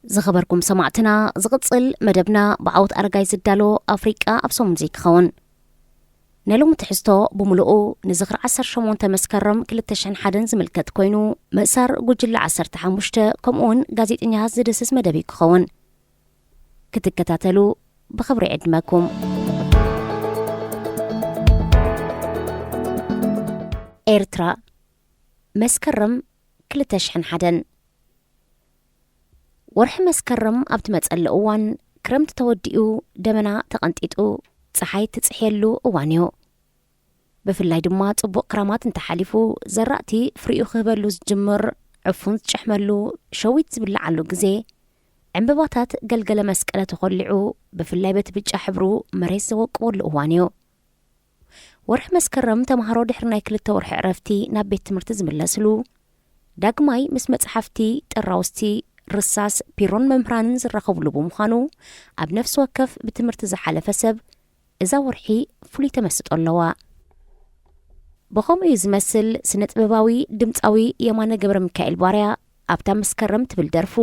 ዝኸበርኩም ሰማዕትና፣ ዝቕጽል መደብና ብዓወት ኣረጋይ ዝዳሎ ኣፍሪቃ ኣብ ሰሙን ዘይክኸውን። ናይ ሎሚ ትሕዝቶ ብምሉኡ ንዝኽሪ ዓሰርተ ሸሞንተ መስከረም ክልተ ሽሕን ሓደን ዝምልከት ኮይኑ፣ ምእሳር ጉጅለ ዓሰርተ ሓሙሽተ ከምኡውን ጋዜጠኛታት ዝድስስ መደብ እዩ ክኸውን። ክትከታተሉ ብኽብሪ ዕድመኩም። ኤርትራ፣ መስከረም ክልተ ሽሕን ሓደን። ወርሒ መስከረም ኣብ ትመጸሉ እዋን፣ ክረምቲ ተወዲኡ፣ ደመና ተቐንጢጡ፣ ጸሓይ ትጽሕየሉ እዋን እዩ። ብፍላይ ድማ ጽቡቕ ክራማት እንተሓሊፉ፣ ዘራእቲ ፍሪኡ ክህበሉ ዝጅምር፣ ዕፉን ዝጭሕመሉ፣ ሸዊት ዝብልዓሉ ግዜ፣ ዕምበባታት ገልገለ መስቀለ ተኾሊዑ፣ ብፍላይ በቲ ብጫ ሕብሩ መሬት ዘወቅበሉ እዋን እዩ። ወርሒ መስከረም ተምሃሮ ድሕሪ ናይ ክልተ ወርሒ ዕረፍቲ ናብ ቤት ትምህርቲ ዝምለስሉ፣ ዳግማይ ምስ መጽሓፍቲ፣ ጥራውስቲ፣ ርሳስ፣ ፒሮን መምህራንን ዝራኸብሉ ብምዃኑ፣ ኣብ ነፍሲ ወከፍ ብትምህርቲ ዝሓለፈ ሰብ እዛ ወርሒ ፍሉይ ተመስጦ ኣለዋ። ብኸምኡ እዩ ዝመስል፣ ስነ ጥበባዊ ድምጻዊ የማነ ገብረ ሚካኤል ባርያ ኣብታ መስከረም ትብል ደርፉ፣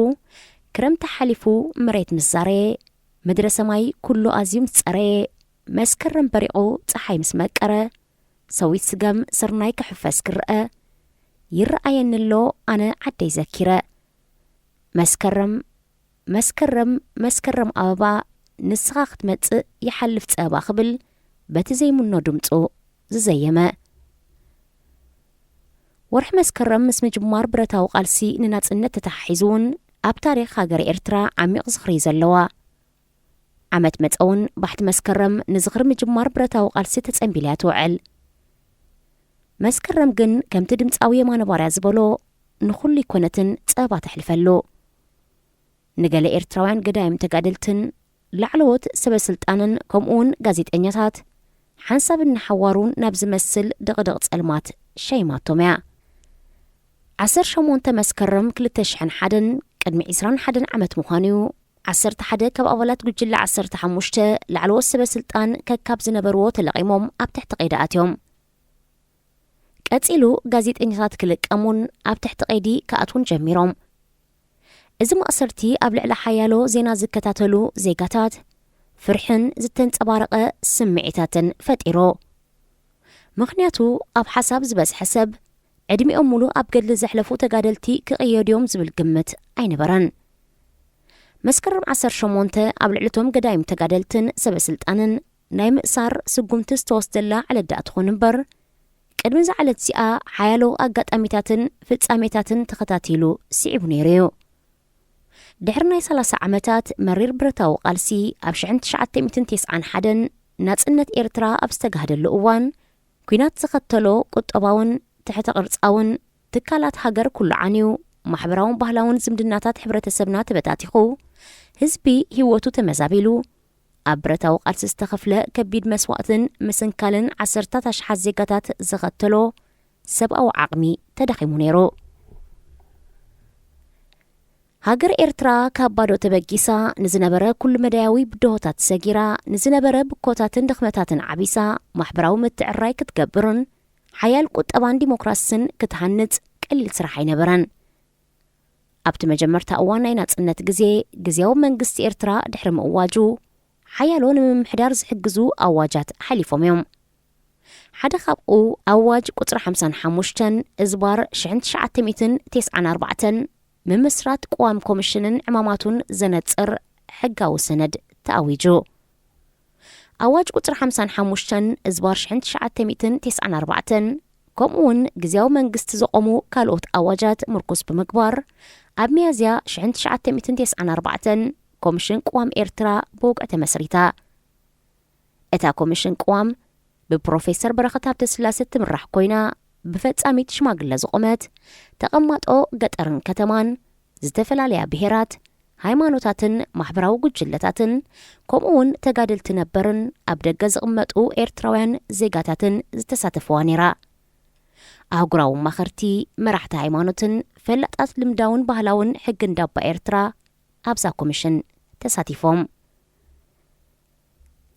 ክረምቲ ሓሊፉ መሬት ምስ ዛረየ፣ ምድረ ሰማይ ኩሉ ኣዝዩ ምስ ጸረየ፣ መስከረም በሪቑ ጸሓይ ምስ መቀረ፣ ሰዊት ስገም ስርናይ ክሕፈስ ክረአ፣ ይረኣየኒ ኣሎ ኣነ ዓደይ ዘኪረ። መስከረም፣ መስከረም፣ መስከረም ኣበባ፣ ንስኻ ክትመጽእ ይሓልፍ ጸበባ ክብል በቲ ዘይምኖ ድምጹ ዝዘየመ። ወርሒ መስከረም ምስ ምጅማር ብረታዊ ቃልሲ ንናጽነት ተተሓሒዙ እውን ኣብ ታሪኽ ሃገረ ኤርትራ ዓሚቕ ዝኽሪ እዩ ዘለዋ። ዓመት መጸ እውን ባሕቲ መስከረም ንዝኽሪ ምጅማር ብረታዊ ቃልሲ ተጸንቢላ እያ ትውዕል። መስከረም ግን ከምቲ ድምጻዊ የማነ ባርያ ዝበሎ ንኹሉ ኣይኮነትን ጸበባ ተሕልፈሉ። ንገለ ኤርትራውያን ገዳይም ተጋደልትን ላዕለዎት ሰበ ስልጣንን ከምኡውን ጋዜጠኛታት ሓንሳብ እናሓዋሩ ናብ ዝመስል ድቕድቕ ጸልማት ሸይማቶም እያ። ዓሰርተ ሸሞንተ መስከረም ክልተ ሽሕን ሓደን ቅድሚ ዕስራን ሓደን ዓመት ምዃኑ እዩ። ዓሰርተ ሓደ ካብ ኣባላት ጉጅለ ዓሰርተ ሓሙሽተ ላዕለዎት ሰበ ስልጣን ከካብ ዝነበርዎ ተለቒሞም ኣብ ትሕቲ ቀይዲ ኣትዮም። ቀጺሉ ጋዜጠኛታት ክልቀሙን ኣብ ትሕቲ ቀይዲ ክኣትዉን ጀሚሮም። እዚ ማእሰርቲ ኣብ ልዕሊ ሓያሎ ዜና ዝከታተሉ ዜጋታት ፍርሕን ዝተንጸባረቐ ስምዒታትን ፈጢሩ። ምኽንያቱ ኣብ ሓሳብ ዝበዝሐ ሰብ ዕድሚኦም ሙሉ ኣብ ገድሊ ዘሕለፉ ተጋደልቲ ክቕየዱ እዮም ዝብል ግምት ኣይነበረን። መስከረም ዓሰርተ ሸሞንተ ኣብ ልዕሊ እቶም ገዳይም ተጋደልትን ሰበ ስልጣንን ናይ ምእሳር ስጉምቲ ዝተወስደላ ዕለት ደኣ ትኹን እምበር፣ ቅድሚ እዛ ዕለት እዚኣ ሓያሎ ኣጋጣሚታትን ፍጻሜታትን ተኸታቲሉ ስዒቡ ነይሩ እዩ። ድሕሪ ናይ ሰላሳ ዓመታት መሪር ብረታዊ ቃልሲ፣ ኣብ ሽሕን ትሽዓተ ሚእትን ተስዓን ሓደን ናጽነት ኤርትራ ኣብ ዝተጋህደሉ እዋን፣ ኲናት ዘኸተሎ ቁጠባውን ትሕተ ቅርጻውን ትካላት ሃገር ኩሉ ዓንዩ፣ ማሕበራውን ባህላውን ዝምድናታት ሕብረተሰብና ተበታቲኹ፣ ህዝቢ ህይወቱ ተመዛቢሉ፣ ኣብ ብረታዊ ቃልሲ ዝተኸፍለ ከቢድ መስዋእትን ምስንካልን ዓሰርታት ኣሽሓት ዜጋታት ዘኸተሎ ሰብኣዊ ዓቕሚ ተዳኺሙ ነይሩ። ሃገር ኤርትራ ካብ ባዶ ተበጊሳ፣ ንዝነበረ ኩሉ መዳያዊ ብድሆታት ሰጊራ፣ ንዝነበረ ብኮታትን ድኽመታትን ዓቢሳ፣ ማሕበራዊ ምትዕርራይ ክትገብርን ሓያል ቁጠባን ዲሞክራስን ክትሃንጽ ቀሊል ስራሕ ኣይነበረን። ኣብቲ መጀመርታ እዋን ናይ ናጽነት ግዜ፣ ግዝያዊ መንግስቲ ኤርትራ ድሕሪ ምእዋጁ፣ ሓያሎ ንምምሕዳር ዝሕግዙ ኣዋጃት ሓሊፎም እዮም። ሓደ ካብኡ ኣዋጅ ቁጽሪ ሓምሳን ሓሙሽተን እዝባር ሽሕን ትሽዓተ ሚእትን ተስዓን ኣርባዕተን፣ ምምስራት ቅዋም ኮሚሽንን ዕማማቱን ዘነጽር ሕጋዊ ሰነድ ተኣዊጁ። ኣዋጅ ቁጽሪ ሓምሳን ሓሙሽተን እዝባር ሽሕን ትሽዓተ ሚእትን ተስዓን ኣርባዕተን፣ ከምኡ እውን ግዝያዊ መንግስቲ ዘቆሙ ካልኦት ኣዋጃት ምርኩስ ብምግባር፣ ኣብ ሚያዝያ ሽሕን ትሽዓተ ሚእትን ተስዓን ኣርባዕተን ኮሚሽን ቅዋም ኤርትራ ብወግዒ ተመስሪታ። እታ ኮሚሽን ቅዋም ብፕሮፌሰር በረኸት ሃብተስላሴ ትምራሕ ኮይና፣ ብፈጻሚት ሽማግለ ዝቖመት፣ ተቐማጦ ገጠርን ከተማን፣ ዝተፈላለያ ብሄራት፣ ሃይማኖታትን ማሕበራዊ ጉጅለታትን፣ ከምኡ እውን ተጋደልቲ ነበርን ኣብ ደገ ዝቕመጡ ኤርትራውያን ዜጋታትን ዝተሳተፍዋ ነይራ። ኣህጉራዊ ኣማኸርቲ፣ መራሕቲ ሃይማኖትን ፈላጣት ልምዳውን ባህላውን ሕጊ እንዳባ ኤርትራ ኣብዛ ኮሚሽን ተሳቲፎም።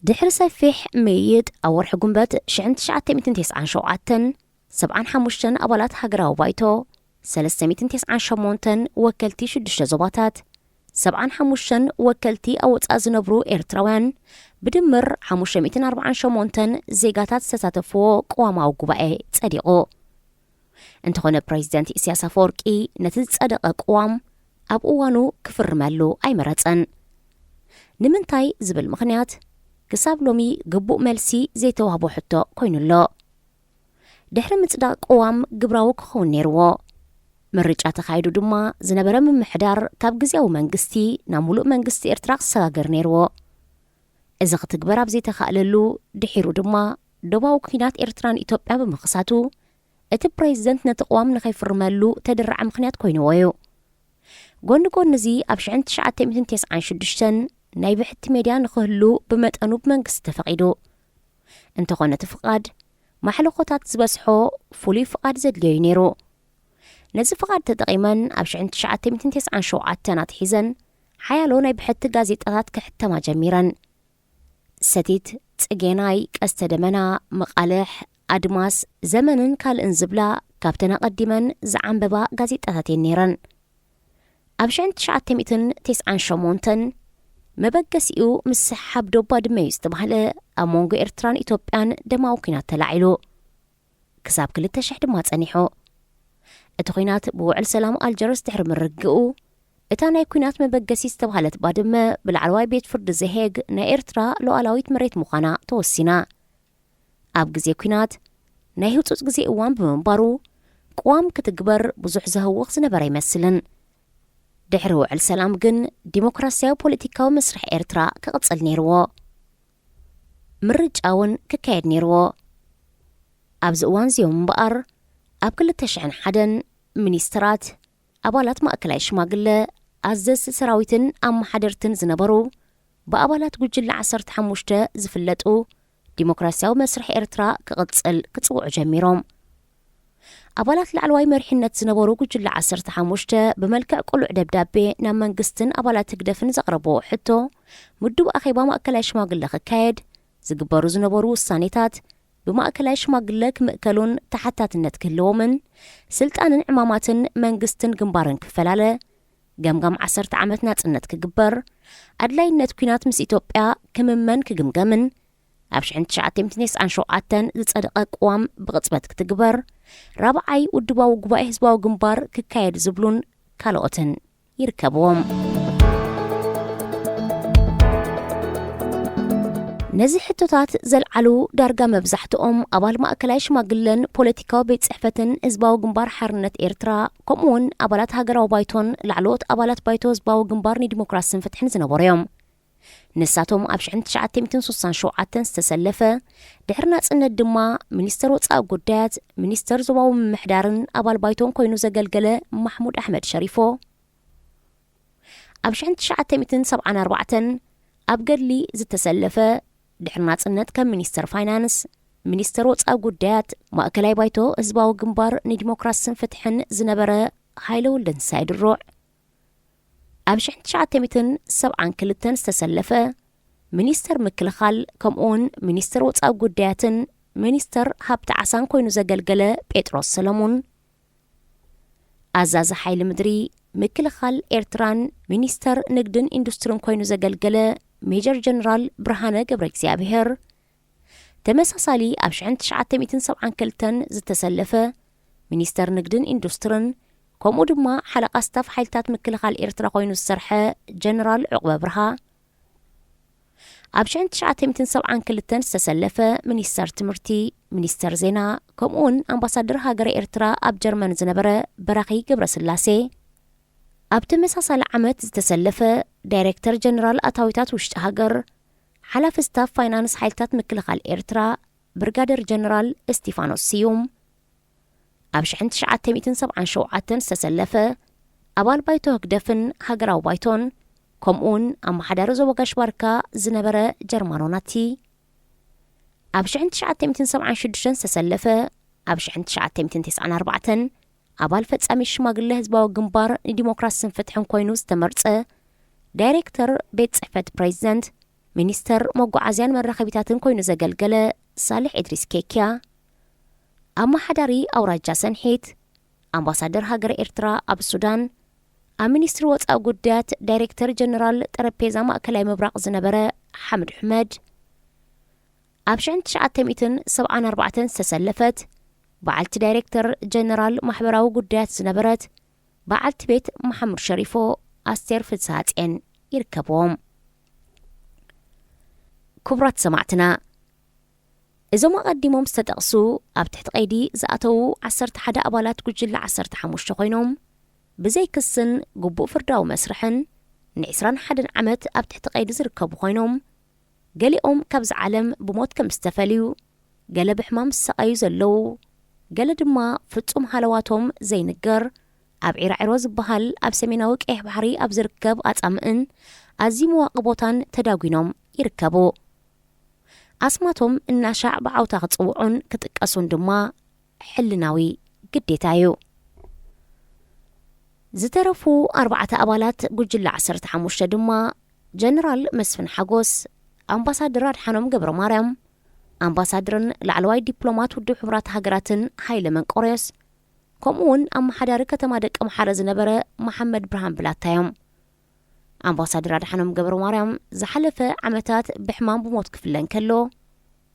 ድሕሪ ሰፊሕ ምይይጥ፣ ኣብ ወርሒ ጉንበት ሽሕን ትሽዓተ ሚእትን ተስዓን ሸውዓተን፣ ሰብዓን ሓሙሽተን ኣባላት ሃገራዊ ባይቶ፣ ሰለስተ ሚእትን ተስዓን ሸሞንተን ወከልቲ ሽዱሽተ ዞባታት፣ ሰብዓን ሓሙሽተን ወከልቲ ኣብ ወጻኢ ዝነብሩ ኤርትራውያን፣ ብድምር ሓሙሽተ ሚእትን ኣርባዓን ሸሞንተን ዜጋታት ዝተሳተፍዎ ቅዋማዊ ጉባኤ ጸዲቑ። እንተኾነ ፕሬዚደንት ኢሳያስ ኣፈወርቂ ነቲ ዝጸደቐ ቅዋም ኣብ እዋኑ ክፍርመሉ ኣይመረጸን። ንምንታይ ዝብል ምኽንያት ክሳብ ሎሚ ግቡእ መልሲ ዘይተዋህቦ ሕቶ ኮይኑ ኣሎ። ድሕሪ ምጽዳቕ ቅዋም ግብራዊ ክኸውን ነይርዎ። ምርጫ ተኻይዱ ድማ ዝነበረ ምምሕዳር ካብ ግዝያዊ መንግስቲ ናብ ሙሉእ መንግስቲ ኤርትራ ክሰጋገር ነይርዎ። እዚ ክትግበር ኣብ ዘይተኻእለሉ፣ ድሒሩ ድማ ዶባዊ ኲናት ኤርትራን ኢትዮጵያ ብምኽሳቱ፣ እቲ ፕሬዚደንት ነቲ ቅዋም ንኸይፍርመሉ ተደራዒ ምኽንያት ኮይንዎ እዩ። ጎኒ ጎኒ እዚ ኣብ ሽሕን ትሽዓተ ሚእትን ተስዓን ሽዱሽተን ናይ ብሕቲ ሜድያ ንኽህሉ ብመጠኑ ብመንግስቲ ተፈቒዱ። እንተኾነ እቲ ፍቓድ ማሕለኾታት ዝበዝሖ ፍሉይ ፍቓድ ዘድልዮ እዩ ነይሩ። ነዚ ፍቓድ ተጠቒመን ኣብ ሽሕን ትሽዓተ ሚእትን ተስዓን ሸውዓተን ኣትሒዘን ሓያሎ ናይ ብሕቲ ጋዜጣታት ክሕተማ ጀሚረን። ሰቲት፣ ጽጌናይ፣ ቀስተ ደመና፣ መቓልሕ፣ ኣድማስ፣ ዘመንን ካልእን ዝብላ ካብተን ኣቐዲመን ዝዓንበባ ጋዜጣታት እየን ነይረን። ኣብ ሽሕን ትሽዓተ ሚእትን ተስዓን ሸሞንተን መበገሲኡ ምስሓብ ዶብ ባድመ እዩ ዝተባህለ ኣብ መንጎ ኤርትራን ኢትዮጵያን ደማዊ ኲናት ተላዒሉ። ክሳብ ክልተ ሽሕ ድማ ጸኒሑ። እቲ ኲናት ብውዕል ሰላም ኣልጀርስ ድሕሪ ምርግኡ፣ እታ ናይ ኲናት መበገሲ ዝተባህለት ባድመ ብላዕለዋይ ቤት ፍርዲ ዘሄግ ናይ ኤርትራ ሉዓላዊት መሬት ምዃና ተወሲና። ኣብ ግዜ ኲናት ናይ ህጹጽ ግዜ እዋን ብምንባሩ፣ ቅዋም ክትግበር ብዙሕ ዘህውኽ ዝነበረ ኣይመስልን። ድሕሪ ውዕል ሰላም ግን ዲሞክራስያዊ ፖለቲካዊ መስርሕ ኤርትራ ክቕጽል ነይርዎ። ምርጫ እውን ክካየድ ነይርዎ። ኣብዚ እዋን እዚኦም እምበኣር ኣብ ክልተ ሽሕን ሓደን ሚኒስተራት፣ ኣባላት ማእከላይ ሽማግለ፣ ኣዘዝቲ ሰራዊትን ኣመሓደርትን ዝነበሩ ብኣባላት ጉጅለ ዓሰርተ ሓሙሽተ ዝፍለጡ ዲሞክራስያዊ መስርሕ ኤርትራ ክቕጽል ክጽውዑ ጀሚሮም። ኣባላት ላዕለዋይ መሪሕነት ዝነበሩ ጉጅለ ዓሰርተ ሓሙሽተ ብመልክዕ ቅሉዕ ደብዳቤ ናብ መንግስትን ኣባላት ህግደፍን ዘቕረብዎ ሕቶ፣ ምዱብ ኣኼባ ማእከላይ ሽማግለ ክካየድ፣ ዝግበሩ ዝነበሩ ውሳኔታት ብማእከላይ ሽማግለ ክምእከሉን ተሓታትነት ክህልዎምን፣ ስልጣንን ዕማማትን መንግስትን ግንባርን ክፈላለ፣ ገምጋም ዓሰርተ ዓመት ናጽነት ክግበር፣ ኣድላይነት ኲናት ምስ ኢትዮጵያ ክምመን ክግምገምን፣ ኣብ ሽሕን ትሽዓተ ሚእትን ተስዓን ሸውዓተን ዝጸደቐ ቅዋም ብቕጽበት ክትግበር፣ ራብዓይ ውድባዊ ጉባኤ ህዝባዊ ግንባር ክካየድ ዝብሉን ካልኦትን ይርከብዎም። ነዚ ሕቶታት ዘልዓሉ ዳርጋ መብዛሕትኦም ኣባል ማእከላይ ሽማግለን ፖለቲካዊ ቤት ጽሕፈትን ህዝባዊ ግንባር ሓርነት ኤርትራ፣ ከምኡ እውን ኣባላት ሃገራዊ ባይቶን ላዕለዎት ኣባላት ባይቶ ህዝባዊ ግንባር ንዲሞክራስን ፍትሕን ዝነበሩ እዮም። ንሳቶም ኣብ ሽሕን ትሽዓተ ሚእትን ስሳን ሸውዓተን ዝተሰለፈ፣ ድሕሪ ናጽነት ድማ ሚኒስተር ወጻኢ ጉዳያት፣ ሚኒስተር ዞባዊ ምምሕዳርን ኣባል ባይቶን ኮይኑ ዘገልገለ ማሕሙድ ኣሕመድ ሸሪፎ፣ ኣብ ሽሕን ትሽዓተ ሚእትን ሰብዓን ኣርባዕተን ኣብ ገድሊ ዝተሰለፈ፣ ድሕሪ ናጽነት ከም ሚኒስተር ፋይናንስ፣ ሚኒስተር ወጻኢ ጉዳያት፣ ማእከላይ ባይቶ ህዝባዊ ግንባር ንዲሞክራስን ፍትሕን ዝነበረ ሃይለ ወልደንሳይ ድሩዕ፣ ኣብ ሽሕን ትሽዓተ ሚእትን ሰብዓን ክልተን ዝተሰለፈ፣ ሚኒስተር ምክልኻል፣ ከምኡውን ሚኒስተር ወጻኢ ጉዳያትን ሚኒስተር ሃብቲ ዓሳን ኮይኑ ዘገልገለ ጴጥሮስ ሰለሙን፣ ኣዛዚ ሓይሊ ምድሪ ምክልኻል ኤርትራን ሚኒስተር ንግድን ኢንዱስትርን ኮይኑ ዘገልገለ ሜጀር ጀነራል ብርሃነ ገብረ እግዚኣብሔር፣ ተመሳሳሊ ኣብ ሽሕን ትሽዓተ ሚእትን ሰብዓን ክልተን ዝተሰለፈ ሚኒስተር ንግድን ኢንዱስትርን፣ ከምኡ ድማ ሓለቓ ስታፍ ሓይልታት ምክልኻል ኤርትራ ኮይኑ ዝሰርሐ ጀነራል ዑቕበ ብርሃ፣ ኣብ ሽሕን ትሽዓተ ሚእትን ሰብዓን ክልተን ዝተሰለፈ ሚኒስተር ትምህርቲ፣ ሚኒስተር ዜና፣ ከምኡውን ኣምባሳደር ሃገረ ኤርትራ ኣብ ጀርመን ዝነበረ በራኺ ገብረስላሴ፣ ኣብ ተመሳሳሊ ዓመት ዝተሰለፈ ዳይሬክተር ጀነራል ኣታዊታት ውሽጢ ሃገር፣ ሓላፊ ስታፍ ፋይናንስ ሓይልታት ምክልኻል ኤርትራ ብርጋደር ጀነራል እስቲፋኖስ ስዩም፣ ኣብ ሽሕን ትሽዓተ ሚእትን ሰብዓን ሸውዓተን ዝተሰለፈ ኣባል ባይቶ ህግደፍን ሃገራዊ ባይቶን፣ ከምኡውን ኣመሓዳሪ ዞባ ጋሽ ባርካ ዝነበረ ጀርማኖ ናቲ፣ ኣብ ሽሕን ትሽዓተ ሚእትን ሰብዓን ሽዱሽተን ዝተሰለፈ፣ ኣብ ሽሕን ትሽዓተ ሚእትን ተስዓን ኣርባዕተን ኣባል ፈጻሚ ሽማግለ ህዝባዊ ግንባር ንዲሞክራስን ፍትሕን ኮይኑ ዝተመርጸ፣ ዳይሬክተር ቤት ጽሕፈት ፕሬዚደንት፣ ሚኒስተር መጓዓዝያን መራኸቢታትን ኮይኑ ዘገልገለ ሳልሕ ኢድሪስ ኬኪያ፣ ኣመሓዳሪ ኣውራጃ ሰንሒት፣ ኣምባሳደር ሃገረ ኤርትራ ኣብ ሱዳን፣ ኣብ ሚኒስትሪ ወጻኢ ጉዳያት ዳይሬክተር ጀነራል ጠረጴዛ ማእከላይ ምብራቕ ዝነበረ ሓምድ ሕመድ፣ ኣብ ሽሕን ትሽዓተ ሚእትን ሰብዓን ኣርባዕተን ዝተሰለፈት በዓልቲ ዳይሬክተር ጀነራል ማሕበራዊ ጉዳያት ዝነበረት በዓልቲ ቤት መሓሙድ ሸሪፎ ኣስቴር ፍስሃጽየን ይርከብዎም። ክቡራት ሰማዕትና፣ እዞም ኣቐዲሞም ዝተጠቕሱ ኣብ ትሕቲ ቀይዲ ዝኣተዉ ዓሰርተ ሓደ ኣባላት ጉጅለ ዓሰርተ ሓሙሽተ ኮይኖም፣ ብዘይ ክስን ግቡእ ፍርዳዊ መስርሕን ንዕስራን ሓደን ዓመት ኣብ ትሕቲ ቀይዲ ዝርከቡ ኮይኖም፣ ገሊኦም ካብዚ ዓለም ብሞት ከም ዝተፈልዩ፣ ገለ ብሕማም ዝሰቓዩ ዘለዉ፣ ገለ ድማ ፍጹም ሃለዋቶም ዘይንገር ኣብ ዒራዒሮ ዝበሃል ኣብ ሰሜናዊ ቀይሕ ባሕሪ ኣብ ዝርከብ ኣጻምእን ኣዝዩ መዋቂ ቦታን ተዳጒኖም ይርከቡ። ኣስማቶም እናሻዕ ብዓውታ ክጽውዑን ክጥቀሱን ድማ ሕልናዊ ግዴታ እዩ። ዝተረፉ ኣርባዕተ ኣባላት ጉጅለ ዓሰርተ ሓሙሽተ ድማ ጀነራል መስፍን ሓጎስ፣ ኣምባሳደር ኣድሓኖም ገብረ ማርያም፣ ኣምባሳደርን ላዕለዋይ ዲፕሎማት ውድብ ሕቡራት ሃገራትን ሃይለ መንቆርዮስ፣ ከምኡ እውን ኣመሓዳሪ ከተማ ደቀምሓረ ዝነበረ መሓመድ ብርሃን ብላታ እዮም። ኣምባሳደር ኣድሓኖም ገብረ ማርያም ዝሓለፈ ዓመታት ብሕማም ብሞት ክፍለ እንከሎ፣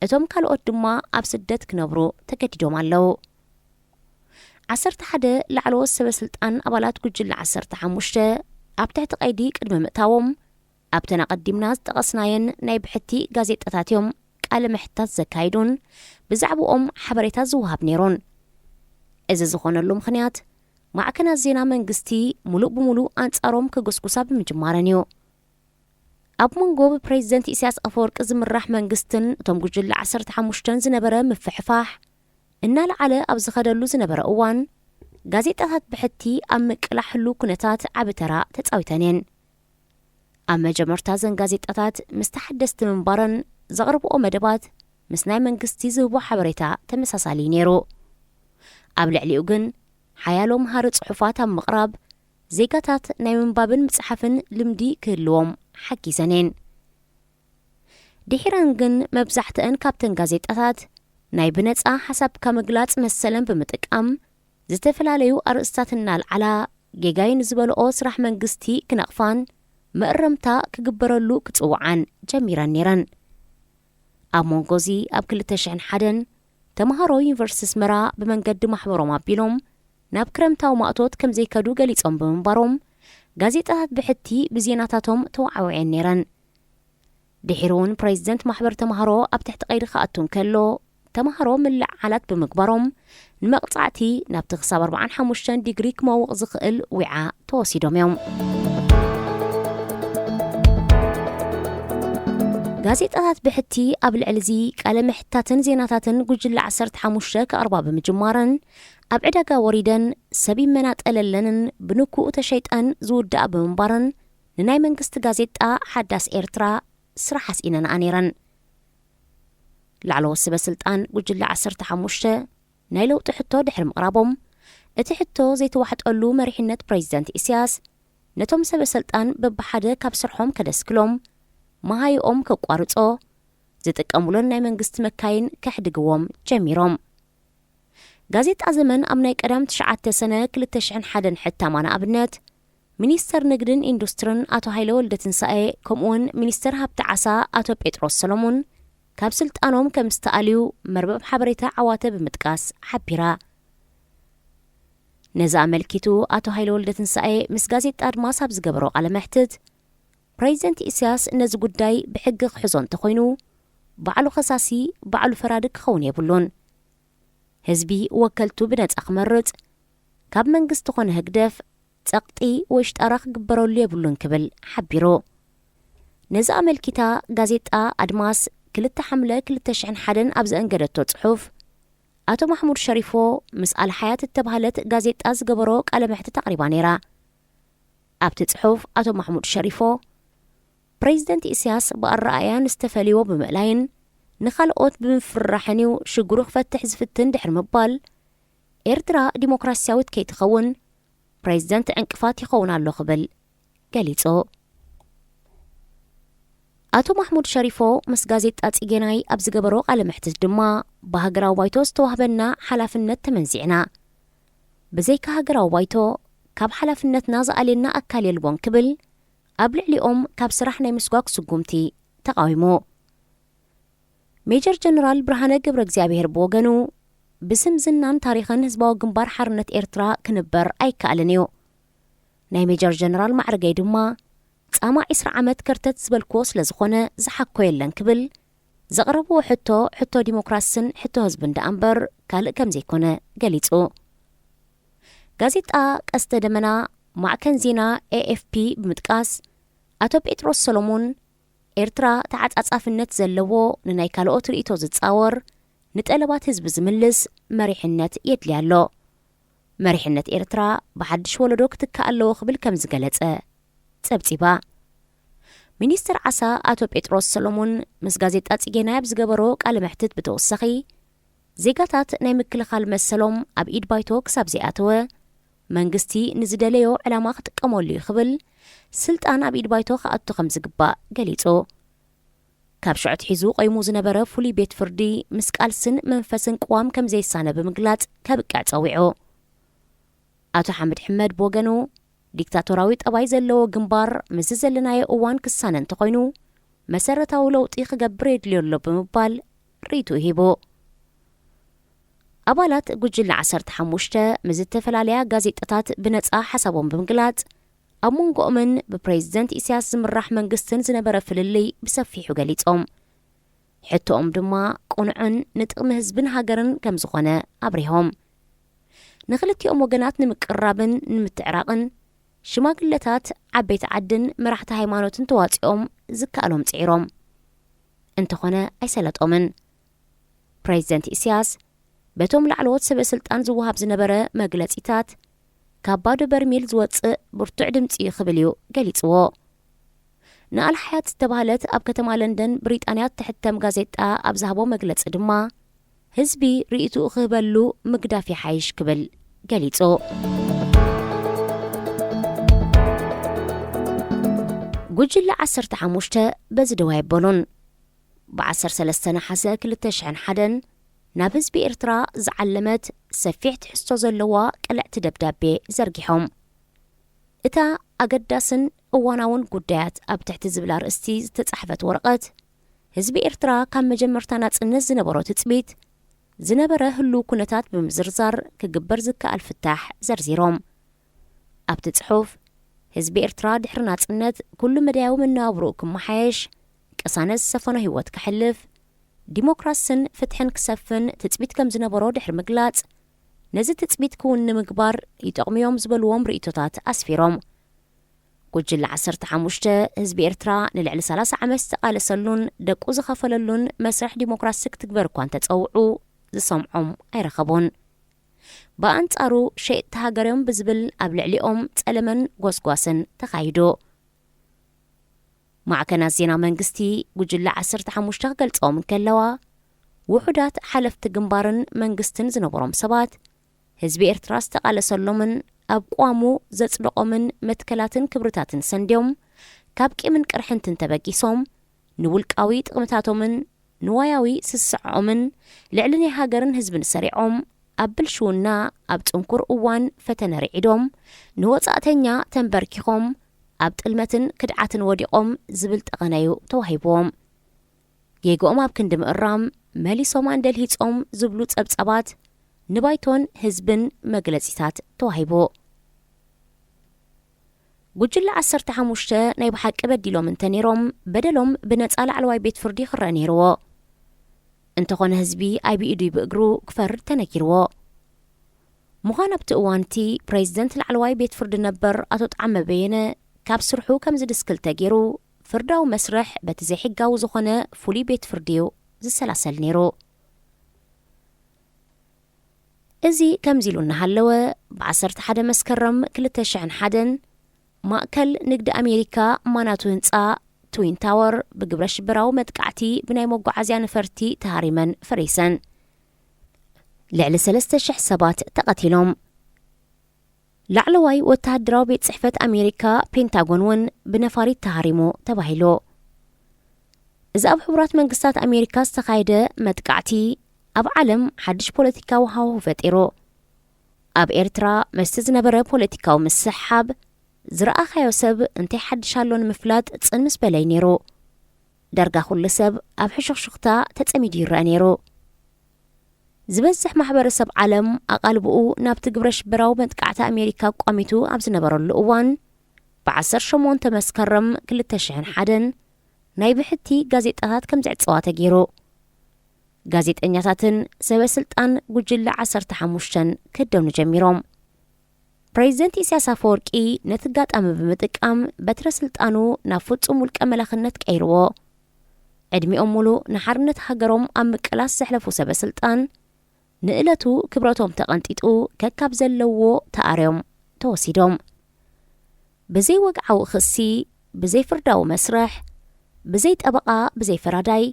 እቶም ካልኦት ድማ ኣብ ስደት ክነብሩ ተገዲዶም ኣለዉ። ዓሰርተ ሓደ ላዕለዎት ሰበ ስልጣን ኣባላት ጉጅለ ዓሰርተ ሓሙሽተ ኣብ ትሕቲ ቀይዲ ቅድሚ ምእታዎም፣ ኣብተን ኣቐዲምና ዝጠቐስናየን ናይ ብሕቲ ጋዜጣታት እዮም ቃለ መሕታት ዘካይዱን ብዛዕባኦም ሓበሬታ ዝወሃብ ነይሩን። እዚ ዝኾነሉ ምኽንያት፣ ማዕከናት ዜና መንግስቲ ሙሉእ ብሙሉእ ኣንጻሮም ክጉስጉሳ ብምጅማረን እዩ። ኣብ መንጎ ብፕሬዚደንት ኢሳያስ ኣፈወርቂ ዝምራሕ መንግስትን እቶም ጉጅለ ዓሰርተ ሓሙሽተን ዝነበረ ምፍሕፋሕ እናለዓለ ኣብ ዝኸደሉ ዝነበረ እዋን፣ ጋዜጣታት ብሕቲ ኣብ ምቅላሕ ህሉው ኩነታት ዓቢ ተራ ተጻዊተን እየን። ኣብ መጀመርታ እዘን ጋዜጣታት ምስ ተሓደስቲ ምንባረን፣ ዘቕርብኦ መደባት ምስ ናይ መንግስቲ ዝህቦ ሓበሬታ ተመሳሳሊ እዩ ነይሩ። ኣብ ልዕሊኡ ግን፣ ሓያሎ መሃሪ ጽሑፋት ኣብ ምቕራብ፣ ዜጋታት ናይ ምንባብን ምጽሓፍን ልምዲ ክህልዎም ሓጊዘን እየን። ድሒረን ግን፣ መብዛሕትአን ካብተን ጋዜጣታት ናይ ብነጻ ሓሳብካ ምግላጽ መሰለን ብምጥቃም፣ ዝተፈላለዩ ኣርእስታት እናልዓላ፣ ጌጋይ ንዝበልኦ ስራሕ መንግስቲ ክነቕፋን መእረምታ ክግበረሉ ክጽውዓን ጀሚረን ነይረን። ኣብ መንጎ እዚ፣ ኣብ ክልተ ሽሕን ሓደን ተምሃሮ ዩኒቨርሲቲ ኣስመራ ብመንገዲ ማሕበሮም ኣቢሎም ናብ ክረምታዊ ማእቶት ከም ዘይከዱ ገሊጾም ብምንባሮም፣ ጋዜጣታት ብሕቲ ብዜናታቶም ተወዓዊዐን ነይረን። ድሒሩ እውን ፕሬዚደንት ማሕበር ተምሃሮ ኣብ ትሕቲ ቀይዲ ክኣቱ እንከሎ፣ ተምሃሮ ምልዕዓላት ብምግባሮም፣ ንመቕጻዕቲ ናብቲ ክሳብ ኣርባዓን ሓሙሽተን ዲግሪ ክመውቕ ዝኽእል ዊዓ ተወሲዶም እዮም። ጋዜጣታት ብሕቲ ኣብ ልዕሊ እዚ ቃለ ምሕታትን ዜናታትን ጉጅለ ዓሰርተ ሓሙሽተ ክቕርባ ብምጅማረን፣ ኣብ ዕዳጋ ወሪደን ሰብ ይመናጠለለንን ብንኩኡ ተሸይጠን ዝውድኣ ብምንባረን፣ ንናይ መንግስቲ ጋዜጣ ሓዳስ ኤርትራ ስራሕ ኣስኢነንኣ ነይረን። ላዕለዎት ሰበ ስልጣን ጉጅለ ዓሰርተ ሓሙሽተ ናይ ለውጢ ሕቶ ድሕሪ ምቕራቦም፣ እቲ ሕቶ ዘይተዋሕጠሉ መሪሕነት ፕሬዚደንት ኢሳያስ፣ ነቶም ሰበ ስልጣን በብሓደ ካብ ስርሖም ከደስክሎም፣ መሃይኦም ከቋርጾ፣ ዝጥቀሙለን ናይ መንግስቲ መካይን ከሕድግዎም ጀሚሮም። ጋዜጣ ዘመን ኣብ ናይ ቀዳም ትሽዓተ ሰነ ክልተ ሽሕን ሓደን ሕታማ ንኣብነት፣ ሚኒስተር ንግድን ኢንዱስትርን ኣቶ ሃይለ ወልደትንሳኤ፣ ከምኡውን ሚኒስተር ሃብቲ ዓሳ ኣቶ ጴጥሮስ ሰሎሙን ካብ ስልጣኖም ከም ዝተኣልዩ መርበብ ሓበሬታ ዓዋተ ብምጥቃስ ሓቢራ። ነዚ ኣመልኪቱ ኣቶ ሃይለ ወልደትንሳኤ ምስ ጋዜጣ ኣድማስ ኣብ ዝገበሮ ቃለ መሕትት፣ ፕሬዚደንት ኢሳያስ ነዚ ጉዳይ ብሕጊ ክሕዞ እንተኾይኑ፣ ባዕሉ ከሳሲ፣ ባዕሉ ፈራዲ ክኸውን የብሉን። ህዝቢ ወከልቱ ብነጻ ክመርጽ፣ ካብ መንግስቲ ኮነ ህግደፍ ጸቕጢ ወይ ሽጣራ ክግበረሉ የብሉን ክብል ሓቢሩ። ነዚ ኣመልኪታ ጋዜጣ ኣድማስ ክልተ ሓምለ ክልተ ሽሕን ሓደን ኣብ ዘእንገደቶ ጽሑፍ፣ ኣቶ ማሕሙድ ሸሪፎ ምስ ኣልሓያት እተባህለት ጋዜጣ ዝገበሮ ቃለ መሕትት ኣቕሪባ ነይራ። ኣብቲ ጽሑፍ ኣቶ ማሕሙድ ሸሪፎ፣ ፕሬዚደንት ኢሳያስ ብኣረኣእያ ንዝተፈልይዎ ብምእላይን ንኻልኦት ብምፍርራሕን እዩ ሽግሩ ክፈትሕ ዝፍትን ድሕሪ ምባል፣ ኤርትራ ዲሞክራስያዊት ከይትኸውን ፕሬዚደንት ዕንቅፋት ይኸውን ኣሎ ክብል ገሊጹ። ኣቶ ማሕሙድ ሸሪፎ ምስ ጋዜጣ ጽጌናይ ኣብ ዝገበሮ ቃለ መሕትት ድማ፣ ብሃገራዊ ባይቶ ዝተዋህበና ሓላፍነት ተመንዚዕና። ብዘይካ ሃገራዊ ባይቶ፣ ካብ ሓላፍነትና ዝኣልየና ኣካል የልቦን ክብል ኣብ ልዕሊኦም ካብ ስራሕ ናይ ምስጓግ ስጉምቲ ተቓዊሙ። ሜጀር ጀነራል ብርሃነ ገብረ እግዚኣብሔር ብወገኑ፣ ብስም ዝናን ታሪኽን ህዝባዊ ግንባር ሓርነት ኤርትራ ክንበር ኣይከኣልን እዩ። ናይ ሜጀር ጀነራል ማዕርገይ ድማ ጻማ ዕስራ ዓመት ከርተት ዝበልክዎ ስለ ዝኾነ ዝሓኮ የለን ክብል ዘቕረብዎ ሕቶ፣ ሕቶ ዲሞክራስን ሕቶ ህዝብን ደኣ እምበር ካልእ ከም ዘይኮነ ገሊጹ። ጋዜጣ ቀስተ ደመና ማዕከን ዜና ኤ ኤፍ ፒ ብምጥቃስ፣ ኣቶ ጴጥሮስ ሰሎሞን፣ ኤርትራ ተዓጻጻፍነት ዘለዎ ንናይ ካልኦት ርእይቶ ዝጻወር ንጠለባት ህዝቢ ዝምልስ መሪሕነት የድልያ ኣሎ። መሪሕነት ኤርትራ ብሓድሽ ወለዶ ክትካእ ኣለዎ ክብል ከም ዝገለጸ ጸብጺባ። ሚኒስትር ዓሳ ኣቶ ጴጥሮስ ሰሎሞን ምስ ጋዜጣ ጽጌናይ ኣብ ዝገበሮ ቃለ መሕትት ብተወሳኺ፣ ዜጋታት ናይ ምክልኻል መሰሎም ኣብ ኢድ ባይቶ ክሳብ ዘይኣተወ፣ መንግስቲ ንዝደለዮ ዕላማ ክጥቀመሉ እዩ ክብል፣ ስልጣን ኣብ ኢድ ባይቶ ክኣቱ ከም ዝግባእ ገሊጹ። ካብ ሽዑ ኣትሒዙ ቆይሙ ዝነበረ ፍሉይ ቤት ፍርዲ ምስ ቃልስን መንፈስን ቅዋም ከም ዘይሳነ ብምግላጽ ከብቅዕ ጸዊዑ። ኣቶ ሓምድ ሕመድ ብወገኑ፣ ዲክታቶራዊ ጠባይ ዘለዎ ግንባር ምስዚ ዘለናዮ እዋን ክሳነ እንተኾይኑ፣ መሰረታዊ ለውጢ ክገብር የድልዮ ኣሎ ብምባል ርእይትኡ ሂቡ። ኣባላት ጉጅለ ዓሰርተ ሓሙሽተ ምስ ዝተፈላለያ ጋዜጣታት ብነጻ ሓሳቦም ብምግላጽ፣ ኣብ መንጎኦምን ብፕሬዝደንት ኢሳያስ ዝምራሕ መንግስትን ዝነበረ ፍልልይ ብሰፊሑ ገሊጾም። ሕቶኦም ድማ ቅኑዕን ንጥቕሚ ህዝብን ሃገርን ከም ዝኾነ ኣብሪሆም። ንኽልቲኦም ወገናት ንምቅርራብን ንምትዕራቕን ሽማግለታት ዓበይቲ ዓድን መራሕቲ ሃይማኖትን ተዋጺኦም ዝከኣሎም ጽዒሮም። እንተኾነ ኣይሰለጦምን። ፕሬዝደንት ኢሳያስ በቶም ላዕለዎት ሰበ ስልጣን ዝወሃብ ዝነበረ መግለጺታት ካብ ባዶ በርሚል ዝወጽእ ብርቱዕ ድምጺ እዩ ክብል እዩ ገሊጽዎ። ንኣልሓያት ዝተባህለት ኣብ ከተማ ለንደን ብሪጣንያ እትሕተም ጋዜጣ ኣብ ዝሃቦ መግለጺ ድማ፣ ህዝቢ ርእይትኡ ክህበሉ ምግዳፍ ይሓይሽ ክብል ገሊጹ። ጉጅለ ዓሰርተ ሓሙሽተ በዚ ደው ኣይበሉን። ብ ዓሰርተ ሰለስተ ነሓሰ ክልተ ሽሕን ሓደን ናብ ህዝቢ ኤርትራ ዝዓለመት ሰፊሕ ትሕዝቶ ዘለዋ ቅልዕቲ ደብዳቤ ዘርጊሖም። እታ ኣገዳስን እዋናውን ጉዳያት ኣብ ትሕቲ ዝብል ኣርእስቲ ዝተጻሕፈት ወረቐት፣ ህዝቢ ኤርትራ ካብ መጀመርታ ናጽነት ዝነበሮ ትጽቢት፣ ዝነበረ ህሉው ኩነታት ብምዝርዛር ክግበር ዝከኣል ፍታሕ ዘርዚሮም። ኣብቲ ጽሑፍ፣ ህዝቢ ኤርትራ ድሕሪ ናጽነት ኩሉ መዳያዊ መነባብሮኡ ክመሓየሽ፣ ቅሳነት ዝሰፈኖ ህይወት ከሕልፍ፣ ዲሞክራስን ፍትሕን ክሰፍን ትጽቢት ከም ዝነበሮ ድሕሪ ምግላጽ፣ ነዚ ትጽቢት ክውን ንምግባር ይጠቕሙ እዮም ዝበልዎም ርእይቶታት ኣስፊሮም። ጉጅለ ዓሰርተ ሓሙሽተ ህዝቢ ኤርትራ ንልዕሊ ሰላሳ ዓመት ዝተቓለሰሉን ደቁ ዝኸፈለሉን መስርሕ ዲሞክራሲ ክትግበር እኳ እንተጸውዑ፣ ዝሰምዖም ኣይረኸቡን። ብኣንጻሩ፣ ሸየጥቲ ሃገር እዮም ብዝብል ኣብ ልዕሊኦም ጸለመን ጎስጓስን ተኻይዱ። ማዕከናት ዜና መንግስቲ ጉጅለ ዓሰርተ ሓሙሽተ ክገልጸኦም እንከለዋ፣ ውሑዳት ሓለፍቲ ግንባርን መንግስትን ዝነበሮም ሰባት፣ ህዝቢ ኤርትራ ዝተቓለሰሎምን ኣብ ቅዋሙ ዘጽደቖምን መትከላትን ክብርታትን ሰንድዮም፣ ካብ ቂምን ቅርሕንትን ተበጊሶም፣ ንውልቃዊ ጥቕምታቶምን ንዋያዊ ስስዐኦምን ልዕሊ ናይ ሃገርን ህዝብን ሰሪዖም፣ ኣብ ብልሽውና ኣብ ጽንኩር እዋን ፈተነ ርዒዶም፣ ንወጻእተኛ ተንበርኪኾም፣ ኣብ ጥልመትን ክድዓትን ወዲቖም ዝብል ጠቐነዩ ተዋሂብዎም። ጌግኦም ኣብ ክንዲ ምእራም፣ መሊሶም ኣንደልሂጾም ዝብሉ ጸብጻባት ንባይቶን ህዝብን መግለጺታት ተዋሂቡ። ጉጅለ ዓሰርተ ሓሙሽተ ናይ ብሓቂ በዲሎም እንተ ነይሮም፣ በደሎም ብነጻ ላዕለዋይ ቤት ፍርዲ ክረአ ነይርዎ። እንተኾነ ህዝቢ ኣይብኢዱ ብእግሩ ክፈርድ ተነጊርዎ። ምዃን ኣብቲ እዋን እቲ ፕሬዝደንት ላዕለዋይ ቤት ፍርዲ ነበር ኣቶ ጣዕመ በየነ ካብ ስርሑ ከም ዝድስክል ተገይሩ፣ ፍርዳዊ መስርሕ በቲ ዘይሕጋዊ ዝኾነ ፍሉይ ቤት ፍርዲ እዩ ዝሰላሰል ነይሩ። እዚ ከምዚ ኢሉ እናሃለወ፣ ብ ዓሰርተ ሓደ መስከረም ክልተ ሽሕን ሓደን ማእከል ንግዲ ኣሜሪካ ማናቱ ህንጻ ትዊን ታወር ብግብረ ሽበራዊ መጥቃዕቲ ብናይ መጓዓዝያ ነፈርቲ ተሃሪመን ፈሪሰን። ልዕሊ ሰለስተ ሽሕ ሰባት ተቐቲሎም። ላዕለዋይ ወተሃደራዊ ቤት ጽሕፈት ኣሜሪካ ፔንታጎን እውን ብነፋሪት ተሃሪሙ ተባሂሉ። እዚ ኣብ ሕቡራት መንግስታት ኣሜሪካ ዝተኻየደ መጥቃዕቲ ኣብ ዓለም ሓድሽ ፖለቲካዊ ሃዋህው ፈጢሩ። ኣብ ኤርትራ ምስቲ ዝነበረ ፖለቲካዊ ምስሕሓብ፣ ዝረኣኻዮ ሰብ እንታይ ሓድሽ ኣሎ ንምፍላጥ ጽን ምስ በለይ ነይሩ። ዳርጋ ኩሉ ሰብ ኣብ ሕሹኽሹኽታ ተጸሚዱ ይረአ ነይሩ። ዝበዝሕ ማሕበረሰብ ዓለም ኣቓልብኡ ናብቲ ግብረ ሽበራዊ መጥቃዕቲ ኣሜሪካ ኣቋሚቱ ኣብ ዝነበረሉ እዋን፣ ብዓሰርተ ሸሞንተ መስከረም ክልተ ሽሕን ሓደን ናይ ብሕቲ ጋዜጣታት ከም ዝዕጸዋ ተገይሩ። ጋዜጠኛታትን ሰበ ስልጣን ጉጅለ ዓሰርተ ሓሙሽተን ክህደኑ ጀሚሮም። ፕሬዚደንት ኢሳያስ ኣፈወርቂ ነቲ ኣጋጣሚ ብምጥቃም በትረ ስልጣኑ ናብ ፍጹም ውልቀ መላኽነት ቀይርዎ። ዕድሚኦም ሙሉእ ንሓርነት ሃገሮም ኣብ ምቅላስ ዘሕለፉ ሰበ ስልጣን፣ ንእለቱ ክብረቶም ተቐንጢጡ ከካብ ዘለዎ ተኣርዮም ተወሲዶም። ብዘይ ወግዓዊ ክሲ፣ ብዘይ ፍርዳዊ መስርሕ፣ ብዘይ ጠበቓ፣ ብዘይ ፈራዳይ፣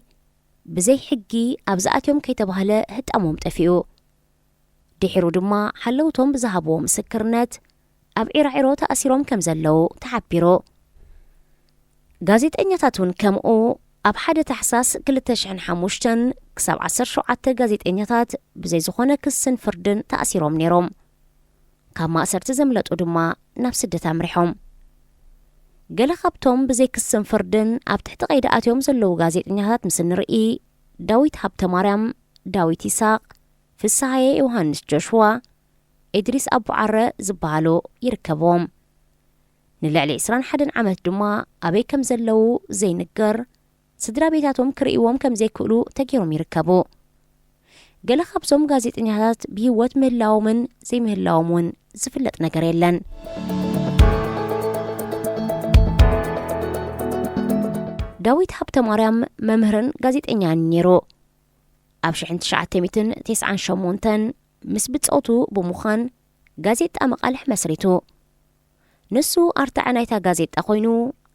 ብዘይ ሕጊ ኣብ ዝኣትዮም ከይተባህለ ህጣሞም ጠፊኡ። ድሒሩ ድማ ሓለውቶም ብዝሃብዎ ምስክርነት ኣብ ዒራዒሮ ተኣሲሮም ከም ዘለዉ ተሓቢሩ። ጋዜጠኛታት እውን ከምኡ። ኣብ ሓደ ታሕሳስ ክልተ ሽሕን ሓሙሽተን ክሳብ ዓሰርተ ሸውዓተ ጋዜጠኛታት ብዘይ ዝኾነ ክስን ፍርድን ተኣሲሮም ነይሮም። ካብ ማእሰርቲ ዘምለጡ ድማ ናብ ስደት ኣምሪሖም። ገለ ካብቶም ብዘይ ክስን ፍርድን ኣብ ትሕቲ ቀይዲ ኣትዮም ዘለዉ ጋዜጠኛታት ምስ እንርኢ፣ ዳዊት ሃብተማርያም፣ ዳዊት ይስሐቅ፣ ፍስሃየ ዮሃንስ ጆሽዋ፣ ኢድሪስ ኣቡዓረ ዝበሃሉ ይርከብዎም። ንልዕሊ ዕስራን ሓደን ዓመት ድማ ኣበይ ከም ዘለዉ ዘይንገር፣ ስድራ ቤታቶም ክርእይዎም ከም ዘይክእሉ ተገይሮም ይርከቡ። ገለ ካብዞም ጋዜጠኛታት ብህይወት ምህላዎምን ዘይምህላዎም እውን ዝፍለጥ ነገር የለን። ዳዊት ሃብተማርያም መምህርን ጋዜጠኛን ነይሩ። ኣብ ሽሕን ትሽዓተ ሚእትን ተስዓን ሸሞንተን ምስ ብጾቱ ብምዃን ጋዜጣ መቓልሕ መስሪቱ። ንሱ ኣርታዒ ናይታ ጋዜጣ ኮይኑ፣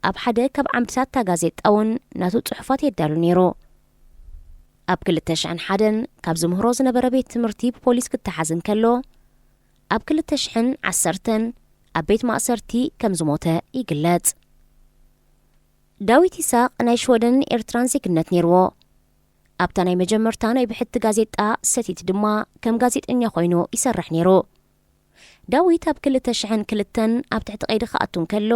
ኣብ ሓደ ካብ ዓምድታት እታ ጋዜጣ እውን ናቱ ጽሑፋት የዳሉ ነይሩ። ኣብ ክልተ ሽሕን ሓደን ካብ ዝምህሮ ዝነበረ ቤት ትምህርቲ ብፖሊስ ክተሓዝ እንከሎ፣ ኣብ ክልተ ሽሕን ዓሰርተን ኣብ ቤት ማእሰርቲ ከም ዝሞተ ይግለጽ። ዳዊት ይስሐቅ ናይ ሽወደንን ኤርትራን ዜግነት ነይርዎ። ኣብታ ናይ መጀመርታ ናይ ብሕቲ ጋዜጣ ሰቲት ድማ ከም ጋዜጠኛ ኮይኑ ይሰርሕ ነይሩ። ዳዊት ኣብ ክልተ ሽሕን ክልተን ኣብ ትሕቲ ቀይዲ ክኣቱ እንከሎ፣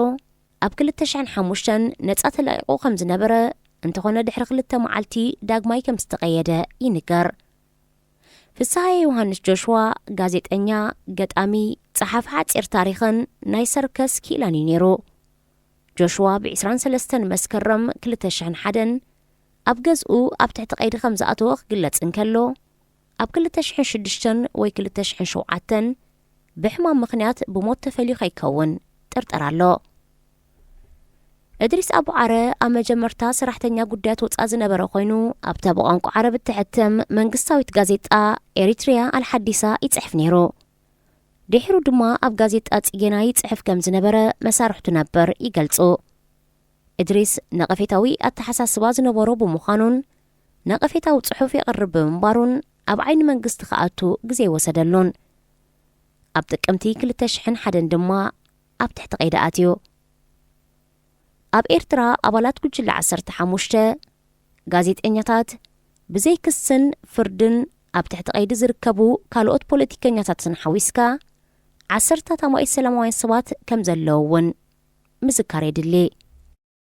ኣብ ክልተ ሽሕን ሓሙሽተን ነጻ ተለቂቑ ከም ዝነበረ፣ እንተኾነ ድሕሪ ክልተ መዓልቲ ዳግማይ ከም ዝተቐየደ ይንገር። ፍስሃየ ዮሃንስ ጆሽዋ ጋዜጠኛ፣ ገጣሚ፣ ጸሓፊ ሓጺር ታሪኽን ናይ ሰርከስ ክኢላን እዩ ነይሩ። ጆሽዋ ብ ዕስራን ሰለስተን መስከረም ክልተ ሽሕን ሓደን ኣብ ገዝኡ ኣብ ትሕቲ ቀይዲ ከም ዝኣተወ ክግለጽ እንከሎ፣ ኣብ ክልተ ሽሕን ሽዱሽተን ወይ ክልተ ሽሕን ሸውዓተን ብሕማም ምኽንያት ብሞት ተፈልዩ ከይከውን ጥርጠር ኣሎ። እድሪስ ኣቡዓረ ኣብ መጀመርታ ሰራሕተኛ ጉዳያት ወጻኢ ዝነበረ ኮይኑ፣ ኣብታ ብቋንቋ ዓረብ እትሕተም መንግስታዊት ጋዜጣ ኤሪትሪያ ኣልሓዲሳ ይጽሕፍ ነይሩ። ድሒሩ ድማ ኣብ ጋዜጣ ጽጌና ይጽሕፍ ከም ዝነበረ መሳርሕቱ ነበር ይገልጹ። እድሪስ ነቐፌታዊ ኣተሓሳስባ ዝነበሮ ብምዃኑን ነቐፌታዊ ጽሑፍ የቕርብ ብምንባሩን ኣብ ዓይኒ መንግስቲ ክኣቱ ግዜ ይወሰደሉን። ኣብ ጥቅምቲ ክልተ ሽሕን ሓደን ድማ ኣብ ትሕቲ ቀይዲ ኣትዩ። ኣብ ኤርትራ ኣባላት ጉጅለ ዓሰርተ ሓሙሽተ፣ ጋዜጠኛታት፣ ብዘይ ክስን ፍርድን ኣብ ትሕቲ ቀይዲ ዝርከቡ ካልኦት ፖለቲከኛታትን ሓዊስካ፣ ዓሰርታት ኣማኢት ሰላማውያን ሰባት ከም ዘለዉ እውን ምዝካር የድሊ።